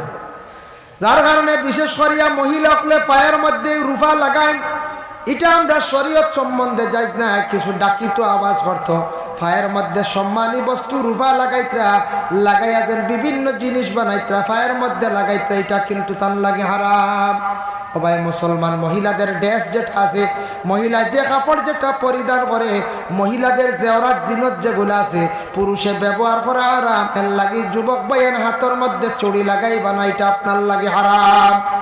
যার কারণে বিশেষ করিয়া মহিলা অকলে পায়ের মধ্যে রূপা লাগাইন, ইটা আমরা শরীয়ত সম্বন্ধে জায়েজ না। কিছু ডাকিতো আওয়াজ করতো, পায়ের মধ্যে সম্মানী বস্তু রূপা লাগাইতরা, লাগাইয়া যেন বিভিন্ন জিনিস বানাইতরা, পায়ের মধ্যে লাগাইতরা, ইটা কিন্তু তান লাগি হারাম। ও ভাই মুসলমান, মহিলাদের ড্রেস যেটা আছে, মহিলা যে কাপড় যেটা পরিধান করে, মহিলাদের জেওরাত জিনত যেগুলা আছে, পুরুষে ব্যবহার করা হারাম। এর লাগি যুবক ভাইয়াইন হাতর মধ্যে চুড়ি লাগাইবা না, ইটা আপনার লাগি হারাম।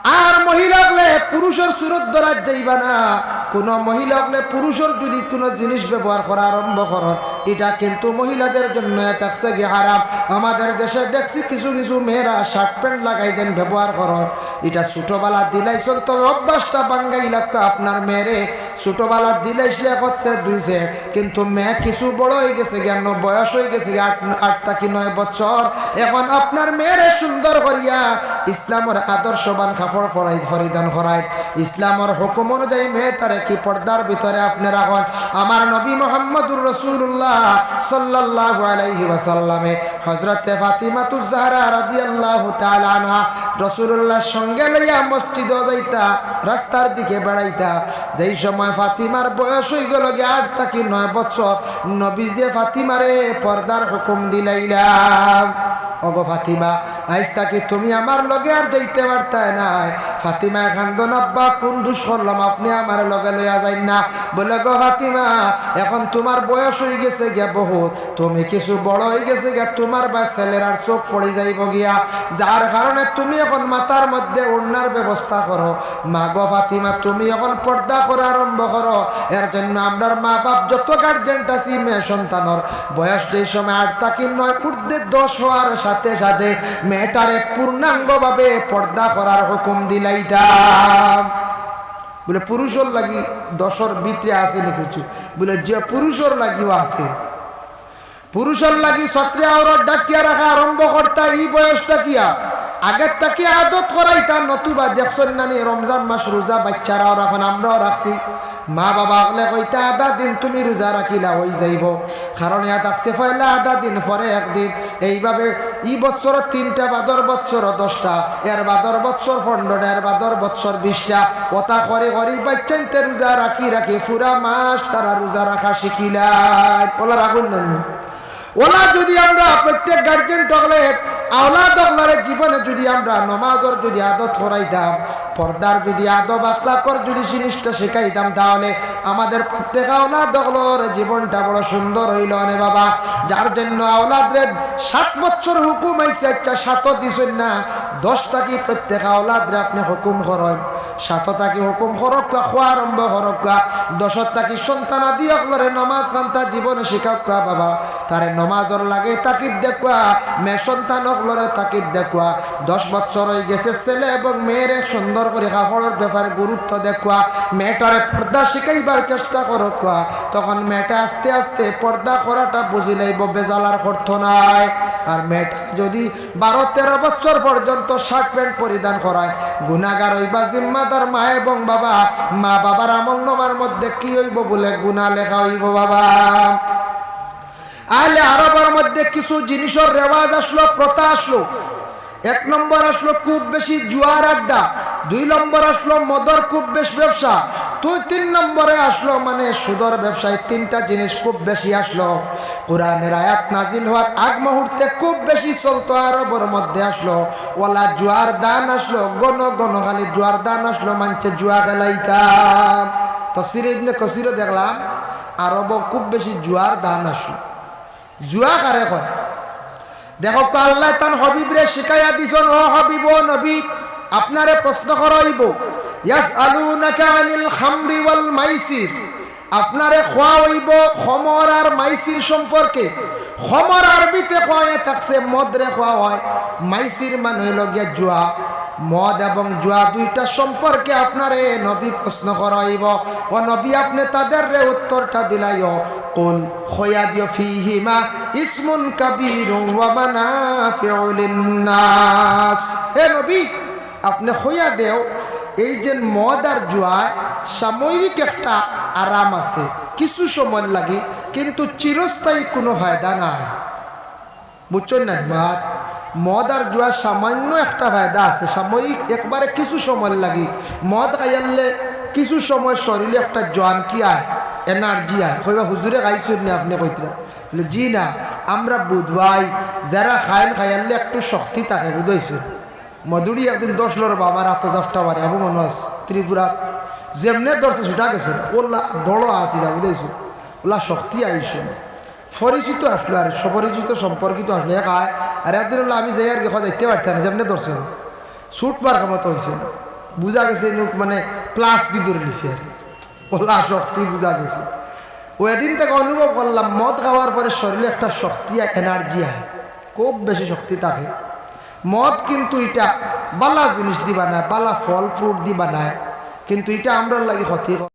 আর মহিলা অকলে পুরুষর সুরত ধরাত যাইবা না। কোনো মহিলা অকলে পুরুষর যদি কোনো জিনিস ব্যবহার করা আরম্ভ করইন, ইটা কিন্তু মহিলাদের জন্য এ থাকছে গি হারাম। আমাদের দেশে দেখছি কিছু কিছু মেয়েরা শার্ট প্যান্ট লাগাই দেন, ব্যবহার করইন, ইটা ছোটবেলা দিলাইছইন, তবে অভ্যাসটা ভাঙ্গাইলাউক্কা আপনার মেয়েরে। ছোটবেলা দিলাইছলে এক সেট দুই সেট, কিন্তু মেয়ে কিছু বড় অইগেছে গিয়া, ন-, বয়স অইগেছে গিয়া আট, আট থাকি নয় বছর। এখন আপনার মেয়েরে সুন্দর করিয়া ইসলামর আদর্শবান কাপড় পরাই, পরিধান করাইন, ইসলামর হুকুম অনুযায়ী মেয়েটারে কি পর্দার ভিতরে আপনে রাখইন। আমার নবী মুহাম্মদুর রাসূলুল্লাহ সাল্লাল্লাহু আলাইহি ওয়াসাল্লামে হযরতে ফাতিমাতুজ জাহরা রাদিয়াল্লাহু তাআলা আনহা রাসূলুল্লাহর সঙ্গে লইয়া মসজিদো যাইতা, রাস্তার দিকে বেড়াইতা। যেই সময় ফাতিমার বয়স অইগেলো গি আট থাকি নয় বছর, নবীজিয়ে ফাতিমারে পর্দার হুকুম দিলাইলা, "ওগো ফাতিমা, আইজ থাকি তুমি আমার লগে আর যাইতে পারতায় নায়।" ফাতিমায় কান্দইন, "আব্বা, কোন দুষ করলাম, আপনে আমার লগে লইয়া যাইন না?" বলে, "গো ফাতিমা, এখন তুমার বয়স অইগেছে গিয়া বহুত, তুমি কিছু বড় অইগেছে গিয়া, তুমার বা ছেলের আর চউখ পড়ি যাইবো গিয়া, যার কারণে তুমি এখন মাথার মধ্যে ওড়নার ব্যবস্থা করো। মা গো ফাতিমা, তুমি এখন পর্দা করা আরম্ভ করো।" এর জন্য আমরার মা বাপ যত গার্জিয়ান আছি, মেয়ে সন্তানর বয়স যেই সময় আট থাকি নয়, ঊর্ধ্বে দশ অওয়ার সাথে সাথে মেয়েটারে পূর্ণাঙ্গভাবে পর্দা করার হুকুম দিলাইতাম। বলে, "পুরুষর লাগি দশর ভিতরে আছে নি কিছু?" বলে, "জি, পুরুষর লাগিও আছে।" পুরুষর লাগি সতরে আওরত ঢাকিয়া রাখা আরম্ভ করতা ই বয়স থাকিয়া, আগের থাকি আদত করাইতা, নতুবা দেখছইন না নি রমজান মাস রোজা বাইচ্চারাও রাখইন, আমরাও রাখছি। মা বাবা অকলে কইতা, "আধা দিন তুমি রোজা রাখিলা অই যাইবো।" কারণ ইয়া থাকছে পয়লা আধা দিন, পরে একদিন, এইভাবে ই বছর তিনটা, বাদর বছর দশটা, এর বাদর বছর পনেরোটা, এর বাদর বছর বিশটা, ওটা করি করি বাইচ্চাইন্তে রোজা রাখি রাখি পুরা মাস তারা রোজা রাখা শিখিলা। অলা রাখইন না নি? অলা যদি আমরা প্রত্যেক গার্জিয়ান অকলে আওলাদ অকলরে জীবনে যদি আমরা নমাজর যদি আদত করাইতাম, পর্দার যদি আদব আখলাকর যদি জিনিসটা শিখাইতাম, তাহলে আমাদের প্রত্যেক আওলাদ অকলর জীবনটা বড় সুন্দর অইলো অনে বাবা। যার জন্য আওলাদরে সাত বছর হুকুম আইছে, আচ্ছা, সাতও দিছইন না, দশ থাকি প্রত্যেক আওলাদরে আপনে হুকুম করইন, সাত থাকি হুকুম করউক্কা, কওয়া আরম্ভ করউক্কা, দশ থাকি সন্তানাদি অকলরে নমাজ কান্তা জীবনে শিখাউক্কা বাবা, তারে নমাজর লাগি তাকিদ দেউক্কা, মেয়ে সন্তান অকলরে তাকিদ দেউক্কা। দশ বছর অইগেছে, ছেলে এবং মেয়েরে সুন্দর করি কাপড়র ব্যাপারে গুরুত্ব দেউক্কা, মেয়েটারে পর্দা শিখাইবার চেষ্টা করউক্কা। তখন মেয়েটা আস্তে আস্তে পর্দা করাটা বুঝিলাইবো, বেজাল আর করতো নায়। আর মেয়েটা যদি বারো তেরো বছর পর্যন্ত শার্ট প্যান্ট পরিধান করায়, গুনাগার অইবা জিম্মাদার মা এবং বাবা। মা বাবার আমল নামার মধ্যে কি অইবো বলে? গুনা লেখা অইবো বাবা। আহলে আরবর মধ্যে কিছু জিনিসর রেওয়াজ আছলো, প্রথা আছলো। এক নম্বর আছলো খুব বেশি জুয়ার আড্ডা, দুই নম্বর আছলো মদর খুব বেশ ব্যবসা, দুই তিন নম্বরে আছলো মানে সুদর ব্যবসা। এই তিনটা জিনিস খুব বেশি আছলো। কোরআনের আয়াত নাজিল অওয়ার আগ মুহূর্তে খুব বেশি চলতো আরবর মধ্যে আছলো। অলা জুয়ার দান আছলো, ঘন ঘন খালি জুয়ার দান আছলো, মানষে জুয়া খেলাইতা। তফসিরে ইবনে কাসিরো দেখলাম, আরবো খুব বেশি জুয়ার দান আছলো। জুয়া কারে কয়? দেখউক্কা, আল্লায় তান হাবিবরে শিখাইয়া দিছইন, "ও হাবিব, ও নবী, আপনারে প্রশ্ন করা অইবো, ইয়াসআলুনাকা আনিল খামরি ওয়াল মাইসির, আপনারে কওয়া অইবো খমর আর মাইসির সম্পর্কে।" খমর আরবিতে কওয়া অয় থাকছে মদরে কওয়া অয়, মাইসির মানে অইলো গিয়া জুয়া। মদ এবং জুয়া দুইটা সম্পর্কে আপনারে নবী প্রশ্ন করা অইবো। ও নবী, আপনে তাদেররে উত্তরটা দিলাইও। কুল, কইয়া দিও, ফিহিমা ইসমুন কাবীরুন ওয়া মানাফিউ লিন্নাস। হে নবী, আপনে কইয়া দেও, এই যে মদ আর জুয়ায় সাময়িক একটা আরাম আছে কিছু সময় লাগি, কিন্তু চিরস্থায়ী কোনো ফায়দা নাই। বুঝছইন না? মদ মদ আর জুয়া সামান্য একটা ফায়দা আছে সাময়িক, একবারে কিছু সময় লাগি। মদ খাইয়ারলে কিছু সময় শরীরে একটা জোয়ান কি আয়, এনার্জি আয়। কইবা, "হুজুরে খাইছইন নি আপনে কইতরা?" বলে, "জি না, আমরা বুধবাই, যারা খাইন খাইয়ারলে একটু শক্তি থাকে, বুঝাইছইন।" মদুড়ি একদিন দশ লড়বা আমার আতো জাফটা মারে, আবু মনে আছে, ত্রিপুরা, যেমনে ধরছে ছুটা গেছে না, ওল্লা দড়ো আতি যাবো দেখছো, ওল্লা শক্তি আইসো। পরিচিত আসলো, আর সুপরিচিত সম্পর্কিত আসলো, এক আয়, আর একদিন হলো আমি যাই আর কি, কথা দেখতে পারতাম না, যেমনে ধরছে না, ছুট মার ক্ষমতা হয়েছে না, বুঝা গেছে এই লোক মানে প্লাস দি ধরে নিছে আর ওল্লা শক্তি বুঝা গেছে। ওই দিন থেকে অনুভব করলাম, মদ খাওয়ার পরে শরীরে একটা শক্তি আর এনার্জি আয়, খুব বেশি শক্তি থাকে। মদ কিন্তু এটা বালা জিনিস দি বানায়, বালা ফল ফ্রুট দি বানায়, কিন্তু এটা আমরার লাগি ক্ষতি।